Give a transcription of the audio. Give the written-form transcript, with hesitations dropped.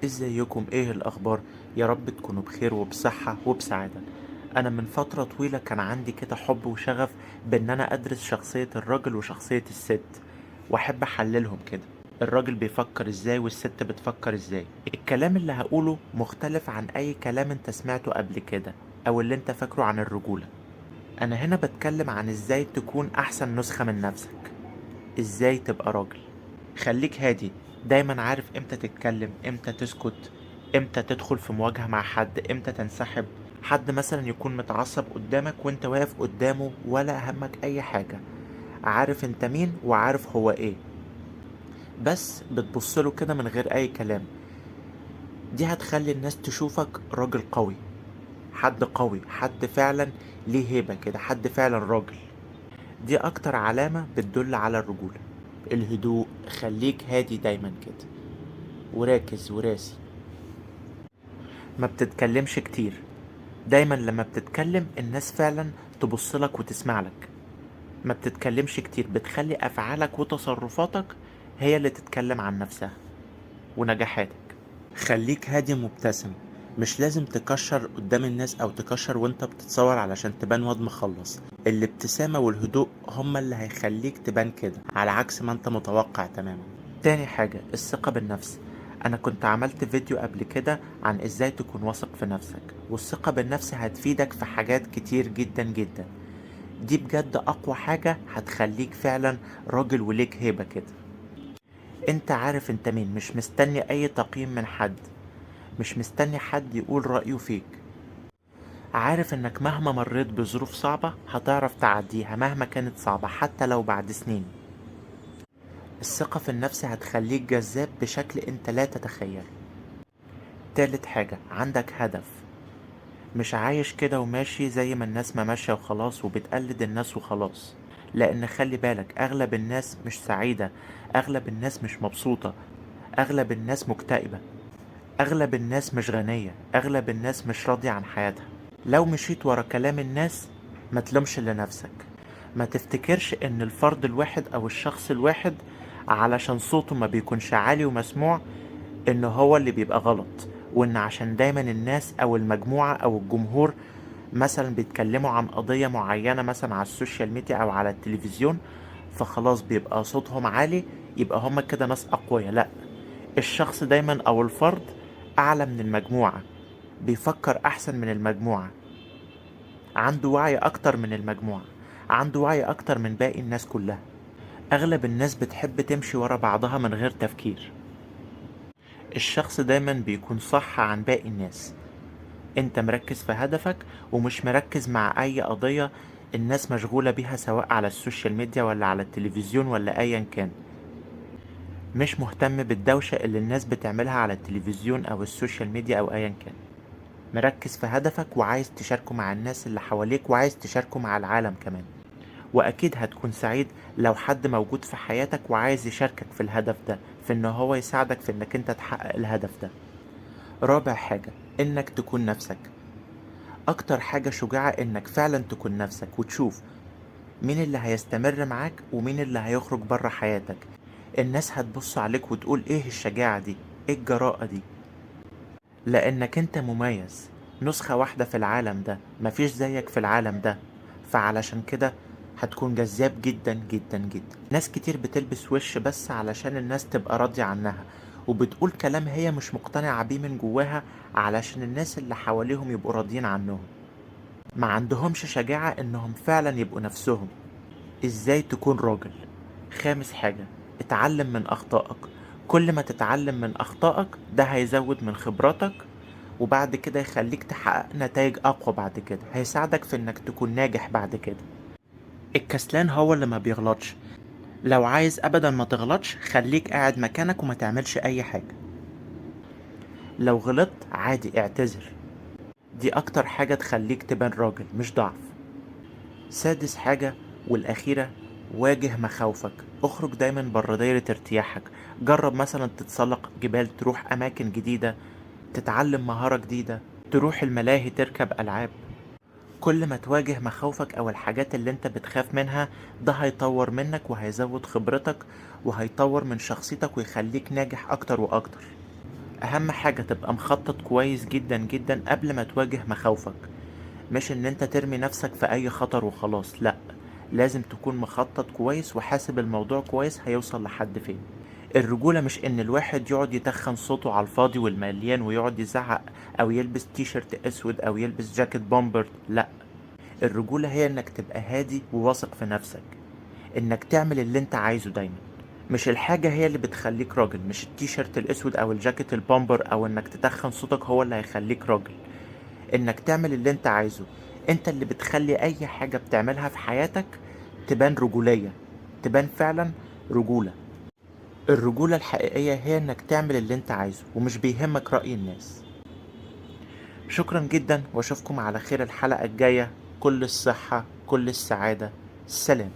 ازيكم؟ ايه الاخبار؟ يا رب تكونوا بخير وبصحة وبسعادة. انا من فترة طويلة كان عندي كده حب وشغف بان انا ادرس شخصية الراجل وشخصية الست، واحب احللهم كده، الراجل بيفكر ازاي والست بتفكر ازاي. الكلام اللي هقوله مختلف عن اي كلام انت سمعته قبل كده او اللي انت فاكره عن الرجولة. انا هنا بتكلم عن ازاي تكون احسن نسخة من نفسك، ازاي تبقى راجل. خليك هادي دايما، عارف امتى تتكلم، امتى تسكت، امتى تدخل في مواجهة مع حد، امتى تنسحب. حد مثلا يكون متعصب قدامك وانت واقف قدامه ولا همك اي حاجة، عارف انت مين وعارف هو ايه، بس بتبصله كده من غير اي كلام. دي هتخلي الناس تشوفك راجل قوي، حد قوي، حد فعلا ليه هيبة كده، حد فعلا راجل. دي اكتر علامة بتدل على الرجولة، الهدوء. خليك هادي دايما كده وراكز وراسي، ما بتتكلمش كتير. دايما لما بتتكلم الناس فعلا تبصلك وتسمع لك. ما بتتكلمش كتير، بتخلي افعالك وتصرفاتك هي اللي تتكلم عن نفسها ونجاحاتك. خليك هادي مبتسم، مش لازم تكشر قدام الناس او تكشر وانت بتتصور علشان تبان واد مخلص. الابتسامة والهدوء هما اللي هيخليك تبان كده، على عكس ما انت متوقع تماما. تاني حاجة، الثقة بالنفس. انا كنت عملت فيديو قبل كده عن ازاي تكون واثق في نفسك، والثقة بالنفس هتفيدك في حاجات كتير جدا جدا. دي بجد اقوى حاجة هتخليك فعلا راجل وليك هيبة كده. انت عارف انت مين، مش مستني اي تقييم من حد، مش مستني حد يقول رأيه فيك. عارف انك مهما مريت بظروف صعبة هتعرف تعديها مهما كانت صعبة، حتى لو بعد سنين. الثقة في النفس هتخليك جذاب بشكل انت لا تتخيل. تالت حاجة، عندك هدف. مش عايش كده وماشي زي ما الناس ما ماشية وخلاص، وبتقلد الناس وخلاص. لان خلي بالك، اغلب الناس مش سعيدة، اغلب الناس مش مبسوطة، اغلب الناس مكتئبة، اغلب الناس مش غنية، اغلب الناس مش راضية عن حياتها. لو مشيت ورا كلام الناس ما تلومش الا نفسك. ما تفتكرش ان الفرد الواحد او الشخص الواحد علشان صوته ما بيكونش عالي ومسموع ان هو اللي بيبقى غلط، وان عشان دايما الناس او المجموعة او الجمهور مثلا بيتكلموا عن قضية معينة مثلا على السوشيال ميديا او على التلفزيون، فخلاص بيبقى صوتهم عالي، يبقى هم كده ناس اقوياء. لا، الشخص دايما او الفرد اعلى من المجموعة، بيفكر احسن من المجموعة، عنده وعي اكتر من المجموعة، عنده وعي اكتر من باقي الناس كلها. اغلب الناس بتحب تمشي ورا بعضها من غير تفكير. الشخص دايما بيكون صح عن باقي الناس. انت مركز في هدفك ومش مركز مع اي قضية الناس مشغولة بيها، سواء على السوشيال ميديا ولا على التلفزيون ولا ايا كان. مش مهتم بالدوشة اللي الناس بتعملها على التلفزيون او السوشيال ميديا او ايا كان. مركز في هدفك وعايز تشاركه مع الناس اللي حواليك وعايز تشاركه مع العالم كمان. واكيد هتكون سعيد لو حد موجود في حياتك وعايز يشاركك في الهدف ده، في ان هو يساعدك في انك انت تحقق الهدف ده. رابع حاجة، انك تكون نفسك. اكتر حاجة شجاعة انك فعلا تكون نفسك وتشوف مين اللي هيستمر معاك ومين اللي هيخرج بره حياتك. الناس هتبص عليك وتقول ايه الشجاعة دي، ايه الجراءة دي، لانك انت مميز، نسخة واحدة في العالم ده، مفيش زيك في العالم ده، فعلشان كده هتكون جذاب جدا جدا جدا. ناس كتير بتلبس وش بس علشان الناس تبقى راضية عنها، وبتقول كلام هي مش مقتنعة بيه من جواها علشان الناس اللي حواليهم يبقوا راضيين عنهم. ما عندهمش شجاعة انهم فعلا يبقوا نفسهم. ازاي تكون راجل؟ خامس حاجة، اتعلم من اخطائك. كل ما تتعلم من اخطائك ده هيزود من خبراتك، وبعد كده يخليك تحقق نتائج اقوى بعد كده، هيساعدك في انك تكون ناجح بعد كده. الكسلان هو اللي ما بيغلطش. لو عايز ابدا ما تغلطش خليك قاعد مكانك وما تعملش اي حاجة. لو غلطت عادي اعتذر، دي اكتر حاجة تخليك تبان راجل مش ضعف. سادس حاجة والاخيرة، واجه مخاوفك. اخرج دايما بره دايرة ارتياحك. جرب مثلا تتسلق جبال، تروح اماكن جديدة، تتعلم مهارة جديدة، تروح الملاهي، تركب العاب. كل ما تواجه مخاوفك او الحاجات اللي انت بتخاف منها ده هيطور منك وهيزود خبرتك وهيطور من شخصيتك ويخليك ناجح اكتر واكتر. اهم حاجة تبقى مخطط كويس جدا جدا قبل ما تواجه مخاوفك، مش ان انت ترمي نفسك في اي خطر وخلاص، لا، لازم تكون مخطط كويس وحاسب الموضوع كويس هيوصل لحد فين. الرجولة مش ان الواحد يقعد يتخن صوته على الفاضي والمليان ويقعد يزعق او يلبس تيشرت اسود او يلبس جاكيت bomber، لا، الرجولة هي انك تبقى هادي وواثق في نفسك، انك تعمل اللي انت عايزه دايما. مش الحاجة هي اللي بتخليك راجل، مش التيشيرت الاسود او الجاكيت ال bomber او انك تتخن صوتك هو اللي هيخليك راجل. انك تعمل اللي انت عايزه، انت اللي بتخلي اي حاجة بتعملها في حياتك تبان رجولية، تبان فعلا رجولة. الرجولة الحقيقية هي انك تعمل اللي انت عايزه ومش بيهمك رأي الناس. شكرا جدا، واشوفكم على خير الحلقة الجاية. كل الصحة، كل السعادة، سلام.